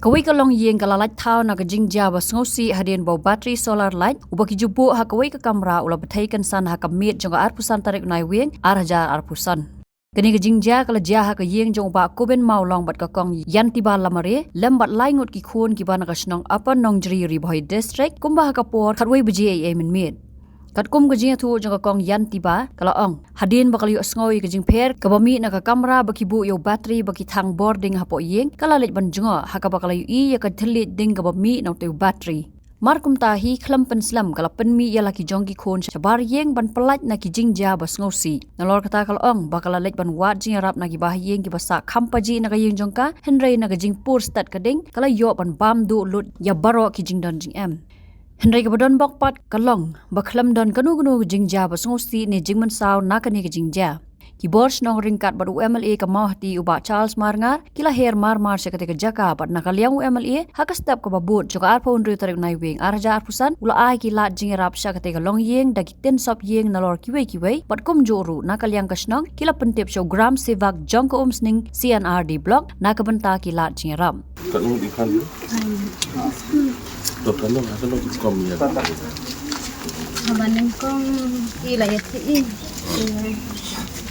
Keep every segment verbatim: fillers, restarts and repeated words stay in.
Kawei ka longïing ka la lait thaw na ka jingjia ba sngewsih hadien ba u battery solar light uba ki ju buh ha kawei ka kamra u la bthei kynsan ha ka miet jong ka arphew san tarik u Naiwieng ar hajar arphew san. Kane ka jingjia ka la jia ha ka ïing jong u Bah Kuben Mawlong bad ka Kong Yantiba Lamare lem bad lai ngut ki khun kiba na ka shnong Upper Nongjri, Ri Bhoi District, kumba ha ka por khatwei baje eiei mynmiet. Katkum ka jingïathuh jong ka Kong Yantiba, ka la ong, hadien ba ka la ïohsngew ïa ka jingpher kaba mih na ka kamra ba ki buh ïa u battery ba ki thang bording hapoh ïing, ka la leit ban jngoh ha kaba ka la ïohi ïa ka thylliej ding kaba mih na utei u battery. Mar kumta hi, khlem pynslem ka la pynmih ïa la ki jong ki khun shabar ïing ban pyllait na ki jingjia ba sngewsih. Nalor kata ka la ong ba ka la leit ban wad jingïarap na ki bahaïing kiba sah kham pajih na ka ïing jong ka, hynrei na ka jingpur stet ka ding ka la ïoh ban bam duh lut ïa baroh ki jingdon jingem. Hynrei kaba donbok pat ka long ba khlem don kano kano ka jingjia ba sngewsih ne jingmynsaw na kane ka jingjia. Ki bor shnong ryngkat bad u M L A ka Mawhati u Bah Charles Marngar ki la her marmar sha katei ka jaka bad na ka liang u M L A ha ka step kaba bud jong ka arphew hynriew tarik u Naiwieng ar hajar arphew san u la ai ki lad jingïarap sha katei ka longïing da ki tin sop ïing nalor kiwei kiwei bad kumjuh ruh na ka liang ka shnong ki la pyntip sha u Gram Sevak jong ka Umsning C and R D Block na ka bynta ki lad jingïarap. Kan u di kan. Total lo, total lo kom ya. Haba nyngkong i la ïa ti i.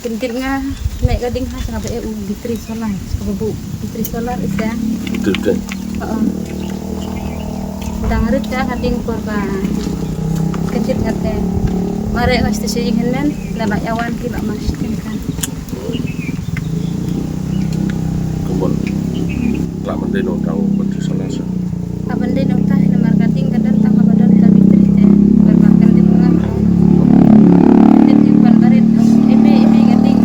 Kin kit nga me ka ding ha ka ba e u battery solar, ka ba bu battery solar isa. Betul kan. Oo. Dang rit ka ka ding por ba. Kin kit nga te. Mare nga station ïing hynmen la ba ïa wan ki ba mas tin kan. Kemon. La ban dei nongtang ban ti sana sa. La ban dei nongtang ina marketing ka don tang ka ba don ka bitri te. Bar ba kan dei nongtang. Dei ti pan barit. Epi epi ka ding.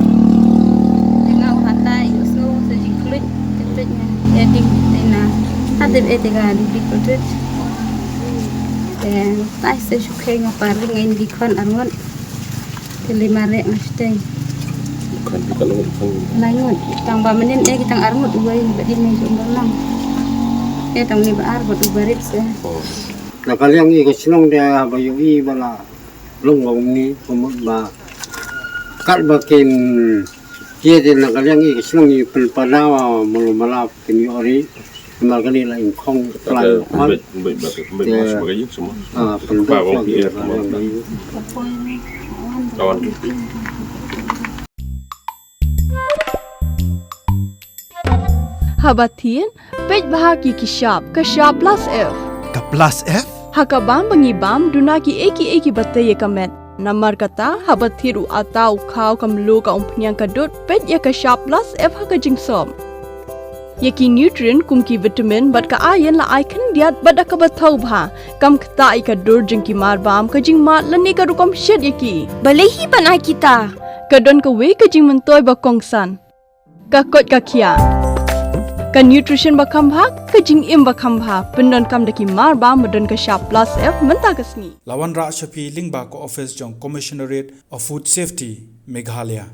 Nga u hatai u snu sa jingkluit. Kluit nga. Ya ding ina. Hadip e te ka ding kluit. Te tai se shukai nga paring nga indi kwan arngot. Te lima rek nga siteng. Kan kita lo kan. Lai ngut. Tang ba mynnin e kitang arngut uwei ba di ni jong ba lang. E tang ni ba ar ba u barit se. Oh. Na ka liang i ka shnong de ba yu i ba la long ba ni kumut ba. Kat ba kin Ye de na ka liang i ka shnong i pynpadaw malu malap kin yu ori. Mar kani la ingkhong plan. Bit bit bit bit mas bagaji semua. Ah, pynpadaw. Kawan. Haba thied, peit bha ki ki shap, ka shap plus F. Ka plus F? Ha ka bam ba ngi bam, duna ki ei ki ei kiba tei ïa ka met. Namar kata, haba thied u ata, u khaw, ka mluh, ka umphniang, ka dud, peit ïa ka shap plus F ha ka jingsop. Ïa ki nutrient kum ki vitamin bad ka iron la ai khyndiat bad da kaba thaw bha. Kam ktah ïa ka dur jong ki mar bam, ka jingmad lane ka rukom shet ïa ki. Balei hi ban ai kita? Ka don kawei ka jingmyntoi ba kongsan. Ka koit ka khiah. Ka nutrition ba kham bha, ka jingim ba kham bha. Pyndonkam da ki mar bam ba don ka shap plus F mynta ka sngi. La wanrah sha phi lyngba ka office jong Commissionerate of Food Safety, Meghalaya.